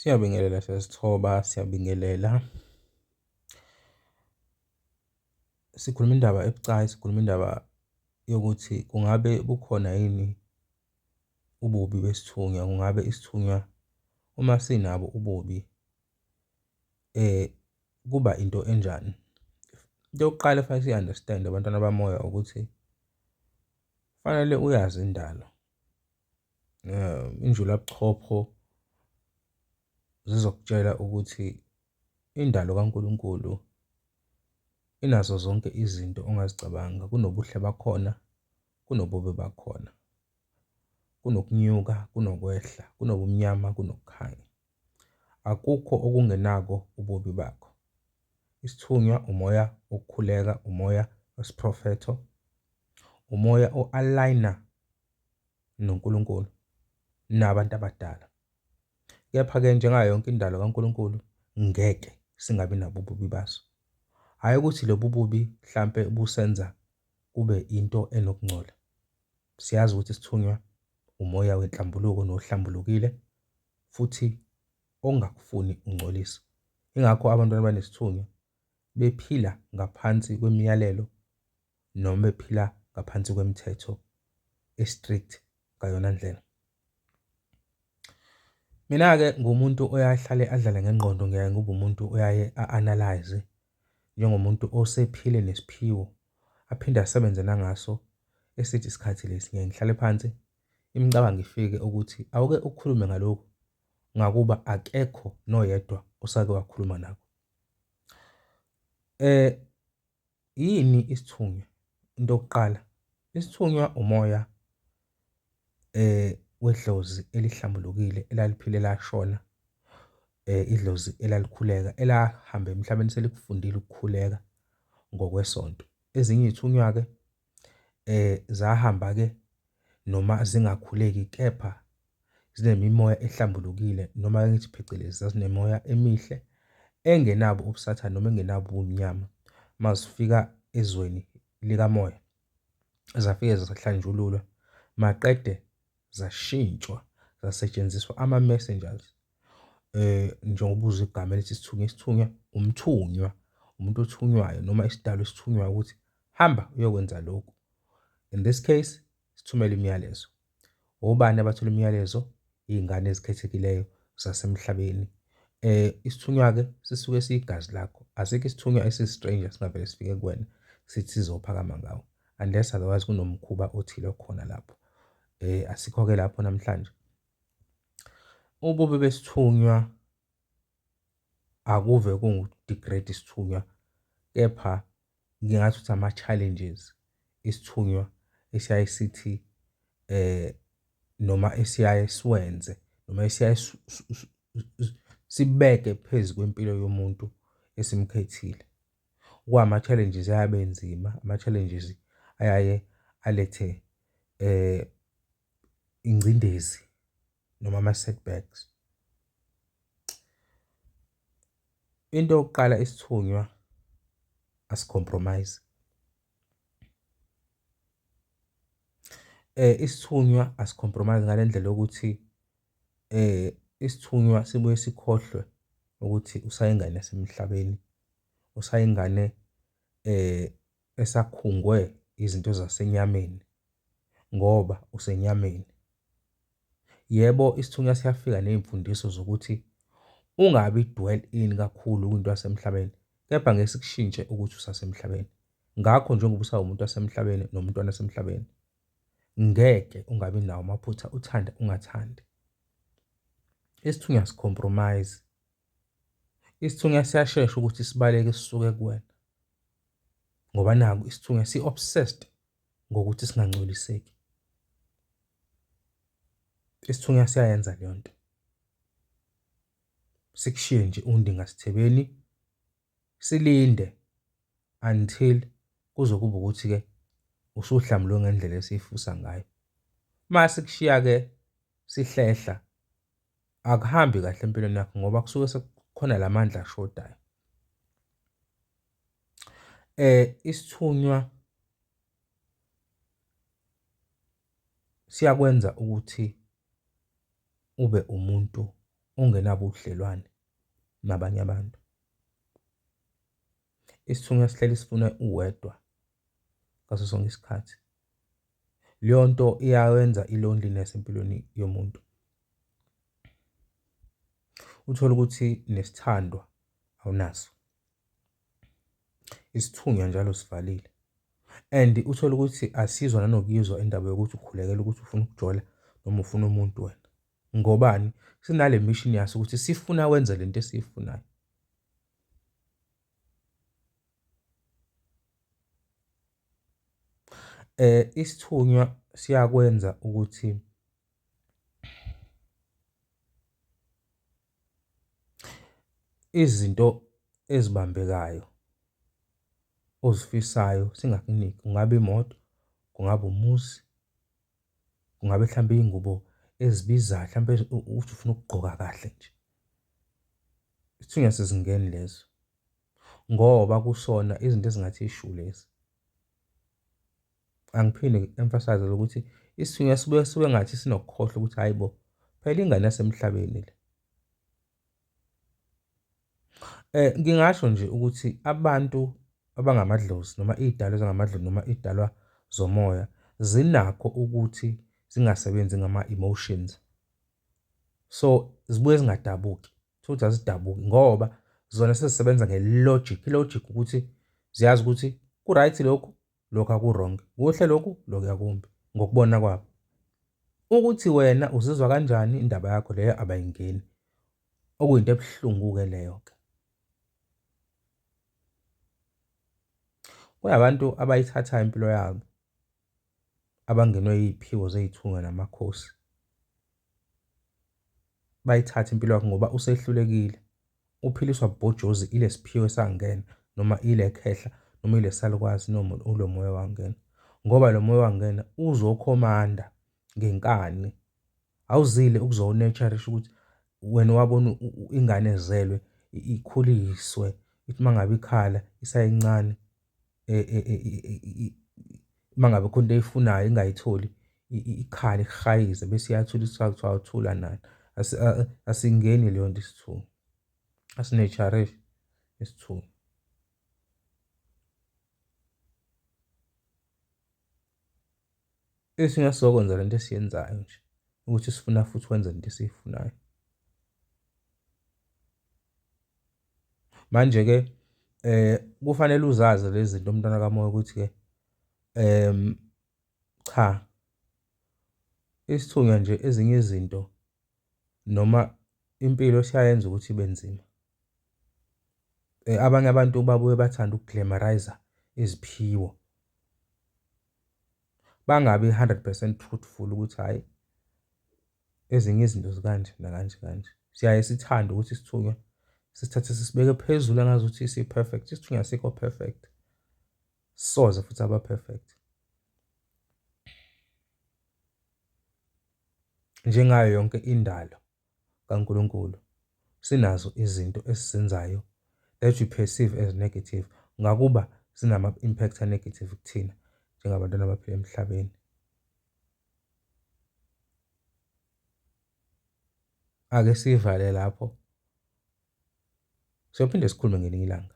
Siyabingelela, siyazithoba, siyabingelela. Sikhuluma indaba ebucayi, sikhuluma indaba yokuthi kungabe bukhona yini ububi besithunywa, kungabe isithunywa uma sinabo ububi kuba into enjani? Into yokuqala efanele siyi-understand-e bantwana bamoya ukuthi fanele uyazi indalo. Injulabuchopho zizokutshela ukuthi indalo kaNkulunkulu inazo zonke izinto ongazicabanga. Kunobuhle bakhona, kunobubi bakhona. Kunokunyuka, kunokwehla, kunobumnyama, kunokukhanya. Akukho okungenako ububi bakho. Isithunywa umoya wokukhuleka, umoya wesiprofetho, umoya o-aligner noNkulunkulu nabantu abadala. Kepha-ke njengayo yonke indalo kaNkulunkulu ngeke singabi nabo ububi baso. Hhayi ukuthi lobu bubi mhlampe busenza kube into enokungcola. Siyazi ukuthi sithunywa umoya wenhlambuluko nohlambulukile futhi ongakufuni ungcolisa. Ingakho abantwana abanesithunywa bephila ngaphansi kwemiyalelo noma bephila ngaphansi kwemithetho e-strict ngayona ndlela. Mina-ke ngumuntu oyaye ahlale adlale ngengqondo, ngiyaye ngibe umuntu oyaye a-analyse njengomuntu osephile nesiphiwo aphinde asebenze nangaso esithi isikhathi lesi. Ngiyaye ngihlale phansi imicabango ifike ukuthi awuke ukhulume ngalokhu ngakuba akekho noyedwa osake wakhuluma nako. Yini isithunywa? Into yokuqala, isithunywa umoya wedlozi elihlambulukile elaliphile lashona, idlozi elalikhuleka elahamba emhlabeni selikufundile ukukhuleka ngokwesonto. Ezinye iy'thunywa-ke zahamba-ke noma zingakhuleki kepha zinemimoya ehlambulukile noma ngithi phecelezi zazinemimoya emihle engenabo ubusathane noma engenabo ubumnyama. Mazifika ezweni likamoya zafike zahlanjululwa maqede zashintshwa zasetshenziswa ama-messengers njengoba uzwa igama elithi isithunywa, isithunywa umthunywa, umuntu othunywayo noma isidalwa esithunywayo ukuthi hamba uyokwenza lokhu. In this case sithumela imiyalezo. Obani abathola imiyalezo? Iy'ngane ezikhethekileyo zasemhlabeni. Isithunywa-ke sisuke siyigazi lakho. Asikho isithunywa esi-stranger singavele sifike kuwena sithi sizophakama ngawe. Unless otherwise kunomkhuba othile okhona lapho. Asikho-ke lapho namhlanje. Ububi besithunywa akuve kungu-degrade isithunywa kepha ngingathi ukuthi ama-challenges isithunywa esiyaye sithi noma esiyaye siwenze noma esiyaye sibeke phezu kwempilo yomuntu esimkhethile. Kwama-challenges ayabe enzima, ama-challenges ayaye alethe ingcindezi noma ama-setbacks. Into yokuqala isithunywa asi-compromise. Isithunywa asi-compromise ngale ndlela yokuthi isithunywa sibuye sikhohlwe ukuthi usayingane yasemhlabeni, usayingane esakhungwe izinto zasenyameni ngoba usenyameni. Yebo, isithunywa siyafika ney'mfundiso zokuthi ungabi dwell in kakhulu kwinto yasemhlabeni, kepha ngeke sikushintshe ukuthi usasemhlabeni. Ngakho njengoba usawumuntu wasemhlabeni nomntwana wasemhlabeni, ngeke ungabi nawo amaphutha uthande ungathandi. Isithunywa asi-compromise. Isithunywa siyashesha ukuthi sibaleke sisuke kuwena ngoba naku isithunywa si-obsessed ngokuthi singangcoliseki. Isithunywa siyayenza leyo nto. Sikushiye nje undingasithebeni silinde until kuze kube ukuthi-ke usuhlambuluke ngendlela esiyifusa ngayo. Uma sikushiya-ke sihlehla akuhambi kahle empilweni yakho ngoba kusuke sekukhona la mandla ashodayo. Isithunywa siyakwenza ukuthi ube umuntu. ungenabo ubudlelwane nabanye abantu. Isithunywa sihleli sifuna uwedwa ngaso sonke isikhathi. Leyo nto iyawenza i-loneliness empilweni yomuntu. Uthole ukuthi nesithandwa awunaso. Isithunywa njalo sivalile and uthole ukuthi asizwa nanokuyizwa indaba yokuthi ukhulekela ukuthi ufuna ukujola noma ufuna umuntu wena. Ngobani? Sinale mission yaso ukuthi sifuna wenze lento esiyifunayo. Isithunywa siyakwenza ukuthi izinto ezibambekayo ozifisayo singakuniki, kungaba imoto, kungaba umuzi, kungabe hlampe iy'ngubo ezibizayo hlampe uthi ufuna ukugqoka kahle nje. Isithunywa asizingeni lezo ngoba kusona izinto ezingathi shu lezi. Angiphinde ngi-emphasise ukuthi isithunywa sibuye suke ngathi sinokukhohlwa ukuthi hhayi bo, phela ingane yasemhlabeni le. Ngingasho nje ukuthi abantu abangamadlozi noma iy'dalwa ezingamadlozi noma iy'dalwa zomoya zinakho ukuthi zingasebenzi ngama-emotions. So zibuye zingadabuki, uthole ukuthi azidabuki ngoba zona sezisebenza nge-logic. I-logic ukuthi ziyazi ukuthi ku-right lokhu, lokhu aku-wrong, kuhle lokhu, lokhu akumbi ngokubona kwabo. Ukuthi wena uzizwa kanjani indaba yakho leyo abayingeni, okuyinto ebuhlungu-ke leyo-ke. Kunabantu abayithathayo impilo yabo abangenwe yiy'phiwo zey'thunywa namakhosi. Bayithathe impilo yakho ngoba usehlulekile. Uphiliswa bhojozi ilesiphiwo esangena noma ile khehla noma ile salukwazi noma ulo moya wangena. Ngoba lo moya wangena uzokhomanda ngenkani. Awuzile ukuzo-nurture-isha ukuthi wena wabona ingane ezelwe ikhuliswe ithi uma ngabe ikhala isayincane uma ngabe khona into eyifunayo ingayitholi ikhale ihayize bese iyathula isithiwa kuthiwa uthula nani. Asingeni leyo nto isithunywa, asinetshareshi isithunywa. Isithunywa sizokwenza lento esiyenzayo nje ukuthi sifuna futhi wenze lento esiyifunayo. Manje-ke kufanele uzazi lezi zinto mntwana kamoya ukuthi-ke cha isithunywa nje ezinye izinto noma impilo siyayenza ukuthi ibe nzima. Abanye abantu babuye bathande ukuglamorize-a iziphiwo. Bangabi 100% truthful ukuthi hhayi ezinye izinto zikanje nakanje kanje. Siyaye sithande ukuthi isithunywa sisithathe sisibeke phezulu engazuthi si-perfect. Isithunywa asikho perfect, soze futhi aba perfect. Njengayo yonke indalo kaNkulunkulu, sinazo izinto esizenzayo that we perceive as negative, ngakuba zinama-impact a-negative kuthina njengabantwana abaphila emhlabeni. Ake sivale lapho, siyophinde sikhulume ngelinye ilanga.